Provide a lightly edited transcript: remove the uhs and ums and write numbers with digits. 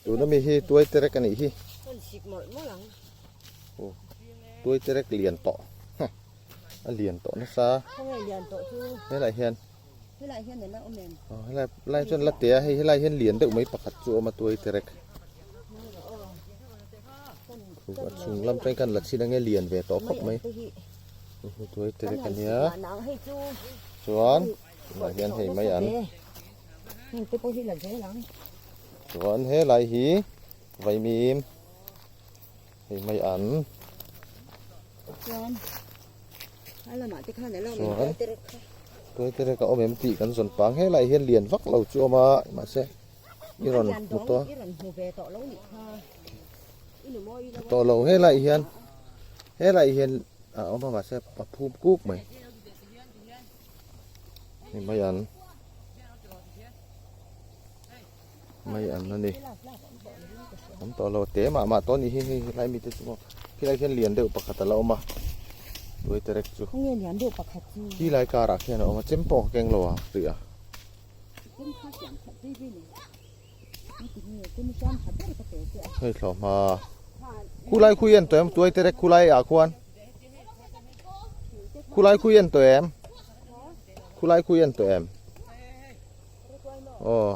Tuna mi hi tuai terek a nih hi. Tuai terek lian tawh. A lian tawh nasa. Helai hian. Helai hian ela awm em? Aw helai lai chuan la te a hei helai hian lian deuh mai pakhat chu a awm a tuai terek. A chung lam tang khan la chhin ange lian ve tawh khawp mai. Tuai terek a nia. Chuan tunah hian hei mai an. Chuan helai hi vaimim hei mai an. Chuan Chuan tuai terek a awm em tih kan zawn pang helai hian lian vak lo chu a awm a mahse i rawn hmu tawh a tawh lo helai hian helai hian a awm a mahse a phum kuk mai hei mai an mai an a ni awm tawh lo te mah mah tawh a nih hi hei helai mite chu maw khilai khian lian deuh pakhat a la awm a tuai terek chu nge lian deuh pakhat chu khilai karah khian a awm a chem pawh ka keng lo a rih a hei thlawh hma khulai khui en tawh em tuai terek khulai ah khuan khulai khui en tawh em khulai khui en tawh em aw.